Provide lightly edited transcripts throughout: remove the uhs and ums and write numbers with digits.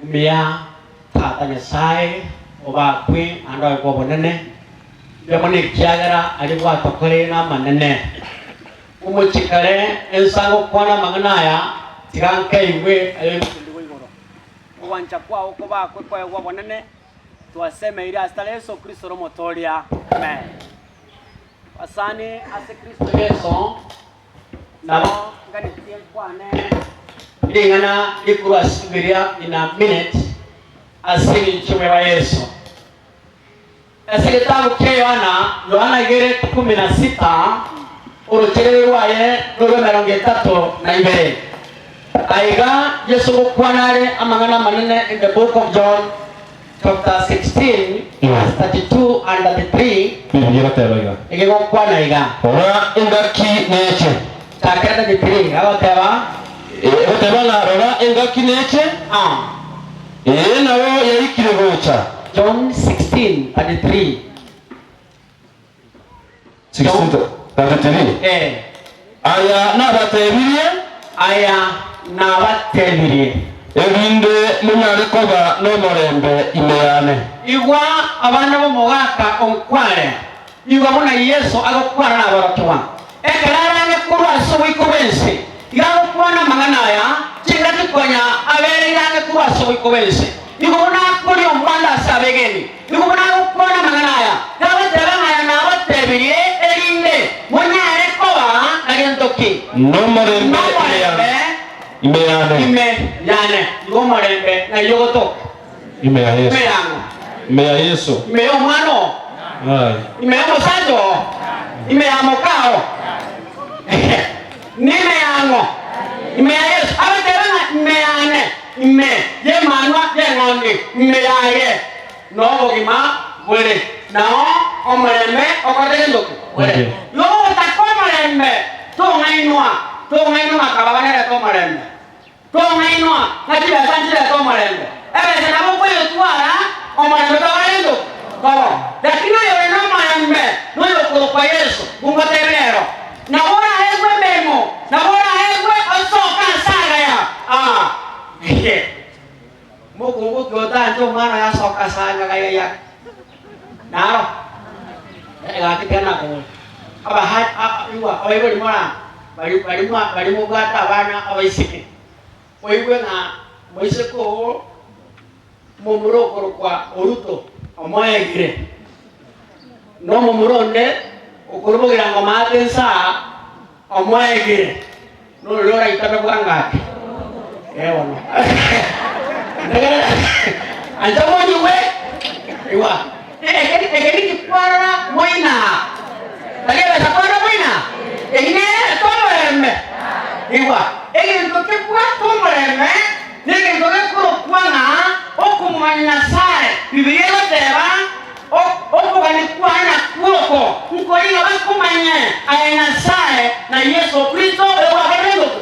Omuya Tata Nyasae, obakwe naende oegwe obonene, mbuya mono ekiagera aria gwatokoreire namanene. Omochie kare ense agokwana amang'ana aya, tiga nkeigwe aye omokundigwa igoro. Ogwancha kwao kobakwe koegwe obonene, twasemeire ase tari Yeso Kristo ore Omotooria. Amen. Basani ase Kristo Yeso, nabo nganetie nkwane ring'ana rikorwa ase Bibilia in a minute ase eng'encho y'omweba Yeso. Ase egetabu kia Yohana, Yohana igere kumi na sita, orocherere rwaye norw'emerongo etato na ibere. Aiga Yeso ngokwana are amang'ana amanene in the book of John chapter 16 verse 32 and 33, Bibilia egoteba iga. egegokwana iga. Rora engaki neche. Chakera 33, agoteba. Egoteba ng'a rora engaki neche, Ah. ee nabo yaikire gocha. John 16, 33. 16:33. Eh. Aya nabatebirie. Aya nabatebirie. Erinde monyare koba nomorembe ime yane. Igwa abana b'omogaka onkware, igwa buna Yeso agokwana naborokigwa. Ekero arange korwa ase oboiko bw'ense, iga agokwana amang'ana aya, chingaki konya abereire ang'e korwa ase oboiko bw'ense. Nigo buna akoria omwando ase abegeni, nigo buna agokwana amang'ana aya, tagoteba ng'a aya nabatebirie, erinde monyare koba na gento ki? Nomorembe ime yane. Ime yane. Ime yane. Igo omorembe ng'ai ogotoka? Ime ya Yeso. Ime yang'o? Ime ya Yeso. Ime y'omwana oo? Aye. Ime y'omosacha oo? Ime ya mokao? Nime yang'o? Ime ya Yeso. Agateba ng'a ime yane, ime y'emanwa y'eng'ondi, ime yaye nobogima bore, nao omorembe okorete gento ki? Ore. Igo ogotaka omorembe, tong'ainwa, tong'ainwa ng'a kababa nerete omorembe. Tong'ainwa ng'a chibesa nchirete omorembe. Ebesa nabo okoyetwara, omorembe tokore gento ki? Tobo. Lakini oyore nomorembe noyokorokwa Yeso, ngotebe ero. Nabo oraegwe emeremo, nabo oraegwe osoke ase agaya. Aa. Mokungu ki otanche omwana oye asoke ase agaya ya? Naro. Gaki tiga nakobora. Abaha a- igwa abaibori mora bari bari mwa bari mobwate abana abaiseke. Oigwe ng'a moiseke oo momura okorokwa Oruto omoegire. Na omomura onde okorwa ngoma ate inse aa omoegire, noria oraitabe bwango ake. Ee bono. Ntegerera, ancha monyigwe, igwa, eke eke ninki kwarora moina aa? Tari ebesa kwarora moina aa? Eri nere tomorembe. Igwa, egento kebwate omorembe negento gekorokwa ng'a okomomanya Nyasae. Bibilia egoteba, Okogania kwane nakwo oko, nkori ng'a bakomanye aye Nyasae na Yeso Kristo, oyogwakorire engotu,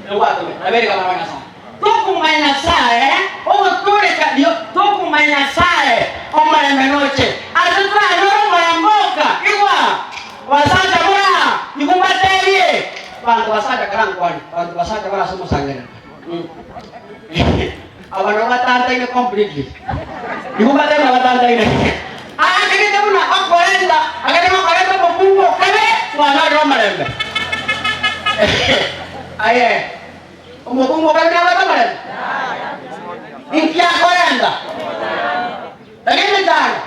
oyogwatomete. Nabo erigama rwa Nyasae. Tokomanya Nyasae, ogotooreka rio, tokomanya Nyasae, omorembe noche. Ase toranyore omorembe oka, igwa, basacha bora, nigo mbatebie, Abanto basacha karankwane, abanto basacha bare ase omosangererekano. Aba nabo batantaine completely. Nigo mbatebe buna batantaine. Aakegete buna okorenta, agete gokorenta omokungu okabe mwanyorire omorembe. Aye, omokungu okabe nabwate omorembe? Inki akorenta? Tari emechando.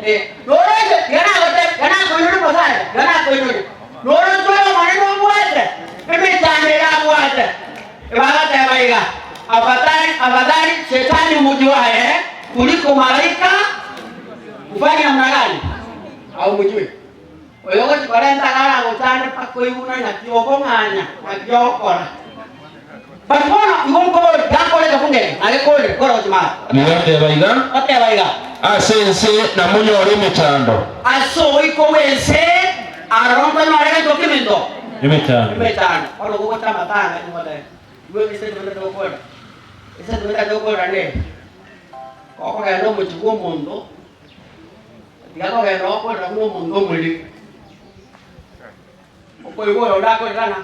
Eh, noroche, tiga nagotebia, tiga nakoiroria omosacha, tiga nakoiroria. Noroche oyo Omonene obwate, emechando ere abwate. Bagateba iga, Afadhali, afadhali shetani umujuaye kuliko malaika kufanya namna gani? Aumjui. Oyo ogochi korenta iga aragochande mpaka oigwe naki okong'anya, naki ogokora. But bono igo nkobori, gakorete bung'e, nagekorire, kora gochia maate. Nigo ateba iga. Oteba iga. Ase ense namonyore emechando. Ase oboiko bw'ense aroro nkonyore gento kiminto. Emechando. Emechando. Bono gogocha amatanga nigo oteba, igo esentiment togokora, esentiment togokora nere, okogenda omochie bw'omonto, tiga kogenda okorera buna omonto omoriri. Okoigwa oyonde akorera ng'a,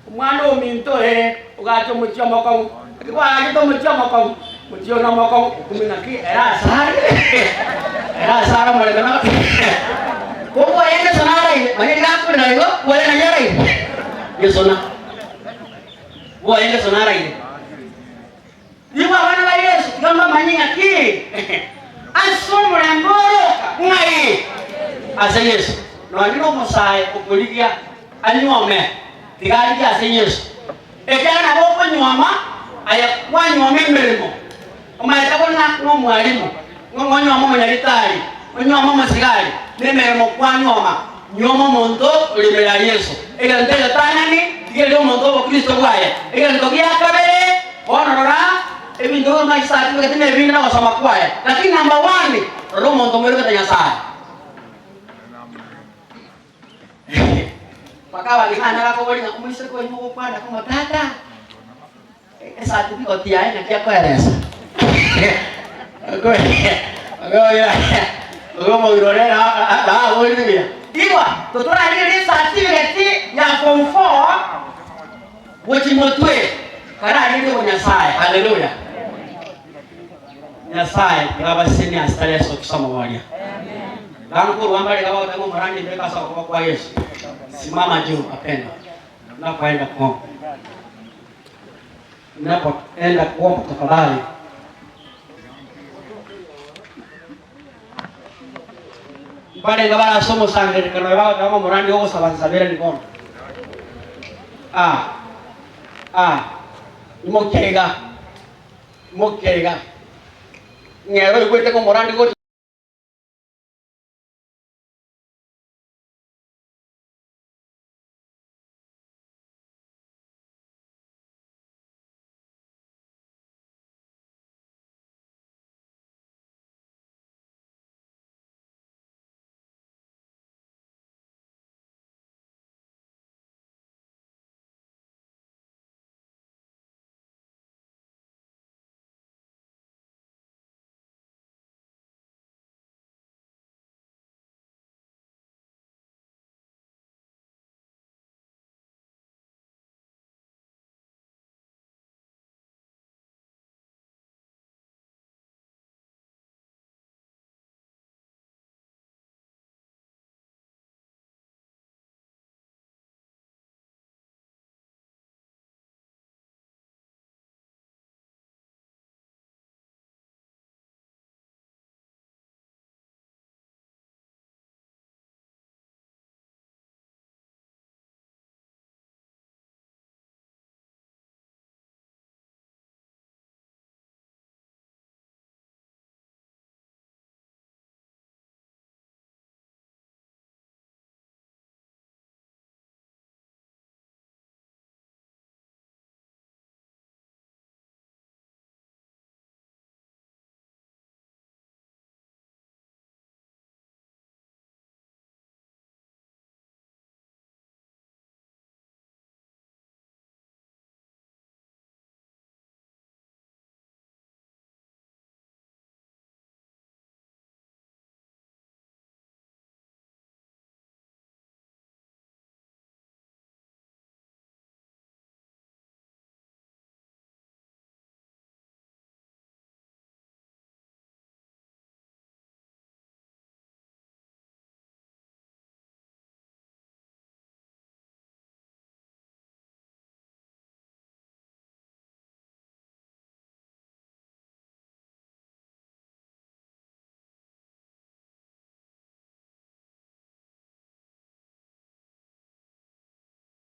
Omwana ominto ee, ogacha omochie omokong'u, naki kwagachete omochie omokong'u? Mochie one omoko okumia naki ere asare, ere asare omorembe na Kobua Yeso naraire, manya nigo akorera igo, bwoye naye araire. Yeso na. Bwoye Yeso naraire. Nigo abana ba Yeso tiga mbamanye ng'aki ase omorembe oroka ng'ai ase Yeso. Nonye nomosae okorigia anyuome, tiga arigie ase Yeso. Ekiagera nabo okonyuoma aye kwanyuoma emeremo, omanyete buna nomwalimu, ng'a onyuome omonyagitari, onyuome omosigari, nemeremo kwanyuoma. Nyuoma omonto ore ime ya Yeso. Egento egetang'ani tiga erio omonto obokristo bwaye. Egento gia kabere, bono rora ebinto buna chisatifiketi na ebinde na ogosoma kwaye. Lakini number one, rora omonto omoirogete Nyasaye. Mpaka abang'ina nabakoboria ng'a omoiseke oyio mogokwana komo tata, esatifikoti yaye naki akoeresa. Omogiro oria naborie buya. Igwa, totorarigereria esatifiketi ya form four gochia motwe, kararigererie obonyasae. Haleluya. Nyasae tiga abasesenie ase tari ase okisoma boria. Gankorwa mbare iga bagoteba omorandi mbeke ase okoboko kwa Yeso. Simama juu wapendwa, tunapoenda kuomba. Tunapoenda kuomba tafadhali. Mbare iga bare ase omosangererekano oyo bagoteba ng'a omorandi ogosaba nsabere bono. Ah, ah, imokia iga. Imokia iga, ng'ero oigwete ng'a omorandi gocha.